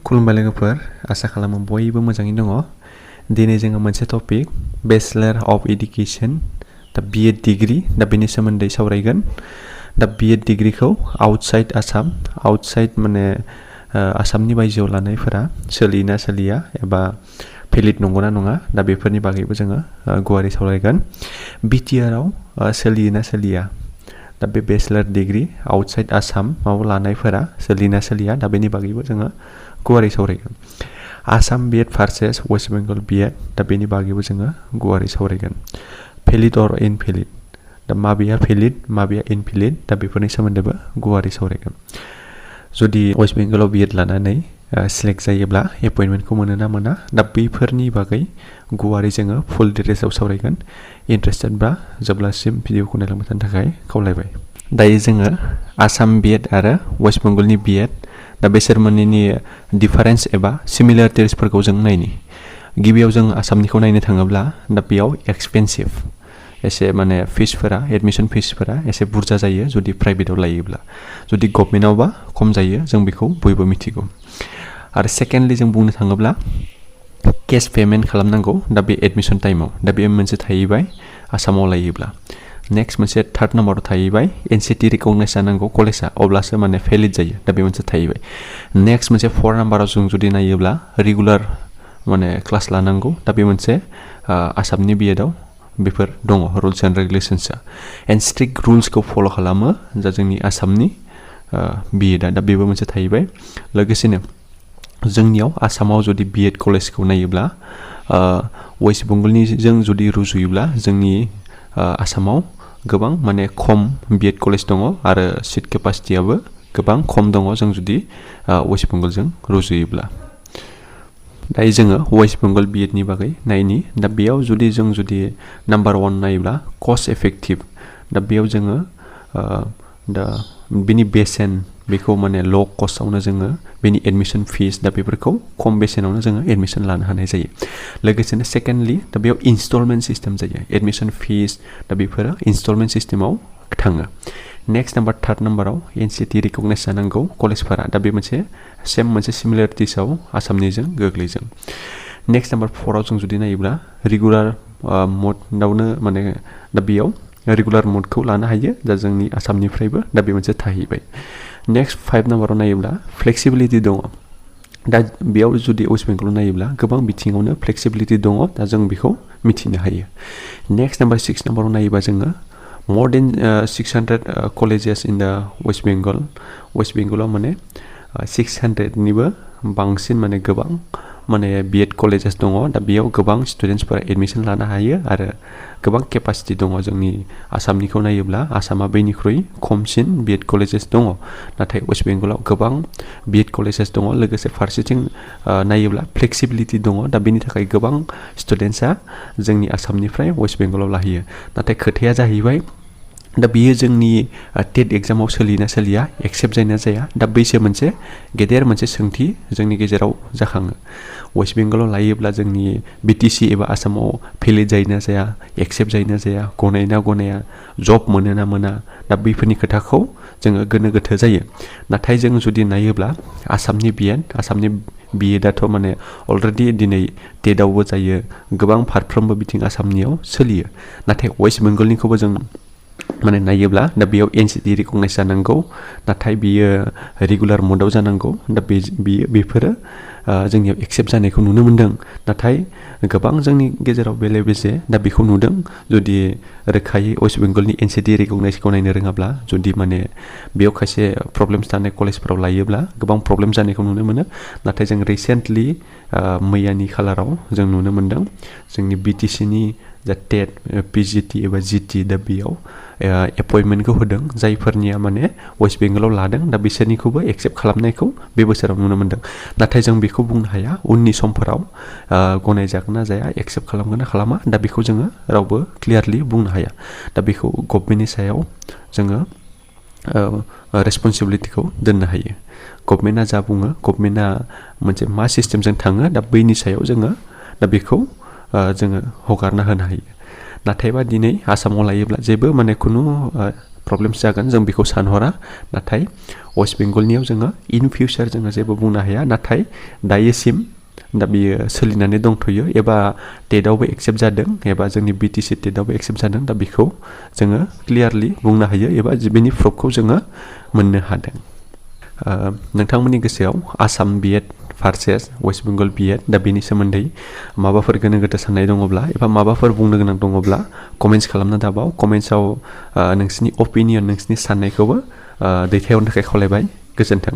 खुलुमबाय लोगोफोर आसा खालामो बयबो मोजाङै दङ दिनै जोङो मोनसे टपिक बेचलर अफ एडुकेशन दा B.Ed डिग्री दा बेनि सोमोन्दै सावरायगोन दा B.Ed डिग्रीखौ आउटसाइड आसाम आउटसाइड माने आसामनि बायजोआव लानायफोरा सोलियोना सोलिया एबा भेलिड नंगौना नङा दा बेफोरनि बागैबो जोङो गुवारै सावरायगोन BTR आव सोलियोना सोलिया दा बे बेचलर डिग्री आउटसाइड आसामाव लानायफोरा सोलियोना सोलिया दा बेनि बागैबो जोङो गुवारै सावरायगोन Assam B.Ed versus west Bengal B.Ed दा बेनि बागैबो जोङो गुवारै सावरायगोन भेलिड अर इनभेलिड दा माबेया भेलिड माबेया इनभेलिड दा बेफोरनि सोमोन्दैबो गुवारै सावरायगोन जुदि वेस्ट बेंगलाव B.Ed लानानै सिलेक्ट जायोब्ला एपइन्टमेन्टखौ मोनो ना मोना दा बेफोरनि बागै गुवारै जोङो फुल डिटेल्सआव सावरायगोन इन्टारेस्टेडब्ला जेब्लासिम भिडिअखौ नायलांबाय थानो थाखाय खावलायबाय दायो जोङो आसाम B.Ed आरो वेस्ट बेंगलनि B.Ed दा बेसोर मोननैनि डिफारेन्स एबा सिमिलारिटिसफोरखौ जों नायनि गिबियाव जों आसामनिखौ नायनो थाङोब्ला दा बेयाव एक्सपेन्सिभ एसे माने फिसफोरा एडमिशन फिसफोरा एसे बुरजा जायो जुदि प्राइभेटआव लायोब्ला जुदि गभर्नमेन्टआवबा खम जायो जों बेखौ बयबो मिथिगौ आरो सेकेन्डलि जों बुंनो थाङोब्ला केश पेमेन्ट खालामनांगौ दा बे एडमिशन टाइमाव दा बे मोनसे थाहैबाय आसामाव लायोब्ला नेक्स्ट मोनसे थार्ड नाम्बाराव थाहैबाय NCT रिकगनाइज जानांगौ कलेजआ अब्लासो माने भेलिड जायो दा बे मोनसे थाहैबाय नेक्स्ट मोनसे फर नाम्बाराव जों जुदि नायोब्ला रेगुलार माने क्लास लानांगौ दा बे मोनसे आसामनि B.Ed आव बेफोर दङ रुल्स एन्ड रेगुलेशन्सआ एन्ड स्ट्रिक्ट रुल्सखौ फल' खालामो दा जोंनि आसामनि B.Ed दा बेबो मोनसे थाहैबाय लोगोसेनो जोंनियाव आसामाव जुदि B.Ed कलेजखौ नायोब्ला वेस्ट बेंगलनिजों जुदि रुजुयोब्ला जोंनि आसामाव गोबां माने खम B.Ed कलेज दङ आरो सिट केपासिटियाबो गोबां खम दङ जों जुदि वेस्ट बेंगलजों रुजुयोब्ला दायो जोङो वेस्ट बेंगल B.Ed नि बागै नायनि दा बेयाव जों जुदि नाम्बार 1 नायोब्ला कस्ट एफेक्टिभ दा बेयाव जोङो दा बेनि बेसेन बेखौ माने ल' कस्टआवनो जोङो बेनि एडमिशन फिस दा बेफोरखौ खम बेसेनावनो जोङो एडमिशन लानो हानाय जायो लोगोसेनो सेकेन्डलि दा बेयाव इनस्टलमेन्ट सिस्टेम जायो एडमिशन फिस दा बेफोरो इनस्टलमेन्ट सिस्टेमाव थाङो नेक्स्ट नाम्बार थार्ड नाम्बाराव NCT रिकगनाइज जानांगौ कलेजफोरा दा बे मोनसे सेम मोनसे सिमिलारिटिसआव आसामनिजों गोग्लैजों नेक्स्ट नाम्बार 4आव जों जुदि नायोब्ला रेगुलार मडआवनो माने दा बेयाव रेगुलार मडखौ लानो हायो दा जोंनि आसामनिफ्रायबो दा बे मोनसे थाहैबाय नेक्स्ट 5 नाम्बाराव नायोब्ला फ्लेक्सिबिलिटि दङ दा बेयाव जुदि वेस्ट बेंगलाव नायोब्ला गोबां बिथिङावनो फ्लेक्सिबिलिटि दङ दा जों बेखौ मिथिनो हायो नेक्स्ट नाम्बार 6 नाम्बाराव नायोबा जोङो more than 600 colleges in the West Bengal माने 600 निबो बांसिन माने गोबां माने B.Ed कलेजेस दङ दा बेयाव गोबां स्टुडेन्टसफोरा एडमिशन लानो हायो आरो गोबां केपासिटि दङ जोंनि आसामनिखौ नायोब्ला आसामा बेनिख्रुइ खमसिन B.Ed कलेजेस दङ नाथाय वेस्ट बेंगलाव गोबां B.Ed कलेजेस दङ लोगोसे फारसेथिं नायोब्ला फ्लेक्सिबिलिटि दङ दा बेनि थाखाय गोबां स्टुडेन्टसा जोंनि आसामनिफ्राय वेस्ट बेंगलाव लाहैयो नाथाय खोथाया जाहैबाय दा बेयो जोंनि TET एग्जामाव सोलियोना सोलिया एक्सेप्ट जायोना जाया दा बैसो मोनसे गेदेर मोनसे सोंथि जोंनि गेजेराव जाखाङो वेस्ट बेंगलाव लायोब्ला जोंनि BTC एबा आसामाव भेलिड जायोना जाया एक्सेप्ट जायोना जाया गनायना गनाया जब मोनो ना मोना दा बैफोरनि खोथाखौ जोङो गोनो गोथो जायो नाथाय जों जुदि नायोब्ला आसामनि B.Ed आथ' माने अलरेडि दिनै TET आवबो जायो गोबां फारफ्रोमबो बिथिं आसामनियाव सोलियो नाथाय वेस्ट बेंगलनिखौबो जों माने नायोब्ला दा बेयाव NCT रिकगनाइज जानांगौ नाथाय बियो रेगुलार मडआव जानांगौ दा बेफोरो जोंनियाव एक्सेप्ट जानायखौ नुनो मोनदों नाथाय गोबां जोंनि गेजेराव बेले बेजे दा बेखौ नुदों जुदि रोखायै वेस्ट बेंगलनि NCT रिकगनाइजखौ नायनो रोङाब्ला जुदि माने बेयाव खायसे प्रब्लेम्स थानाय कलेजफोराव लायोब्ला गोबां प्रब्लेम जानायखौ नुनो मोनो नाथाय जों रिसेन्टलि मैयानि खालाराव जों नुनो मोनदों जोंनि BTC नि जा TET PGT एबा GT दा बेयाव एपइन्टमेन्टखौ होदों जायफोरनिया माने वेस्ट बेंगलाव लादों दा बिसोरनिखौबो एक्सेप्ट खालामनायखौ बे बोसोराव नुनो मोनदों नाथाय जों बेखौ बुंनो हाया उननि समफोराव गनायजागोन ना जाया एक्सेप्ट खालामगोन ना खालामा दा बेखौ जोङो रावबो क्लियारलि बुंनो हाया दा बेखौ गभर्नमेन्टनि सायाव जोङो रेसपन्सिबिलिटिखौ दोननो हायो गभर्नमेन्टआ जा बुङो गभर्नमेन्टआ मोनसे मा सिस्टेमजों थाङो दा बैनि सायाव जोङो दा बेखौ जोङो हगारना होनो हायो नाथायबा दिनै आसामाव लायोब्ला जेबो माने खुनु प्रब्लेम्स जागोन जों बेखौ सानहरा नाथाय वेस्ट बेंगलनियाव जोङो इन फिउचार जोङो जेबो बुंनो हाया नाथाय दायोसिम दा बियो सोलिनानै दंथ'यो एबा टेटआवबो एक्सेप्ट जादों एबा जोंनि BTC टेटआवबो एक्सेप्ट जादों दा बेखौ जोङो क्लियारलि बुंनो हायो एबा बेनि प्रुफखौ जोङो मोननो हादों नोंथांमोननि गोसोआव Assam B.Ed versus west Bengal B.Ed दा बेनि सोमोन्दै माबाफोर गोनो गोथो साननाय दङब्ला एबा माबाफोर बुंनो गोनां दङब्ला कमेन्ट्स खालामना दाबाव कमेन्ट्सआव नोंसिनि अपिनियन नोंसिनि साननायखौबो दैथायहरनो थाखाय खावलायबाय गोजोन्थों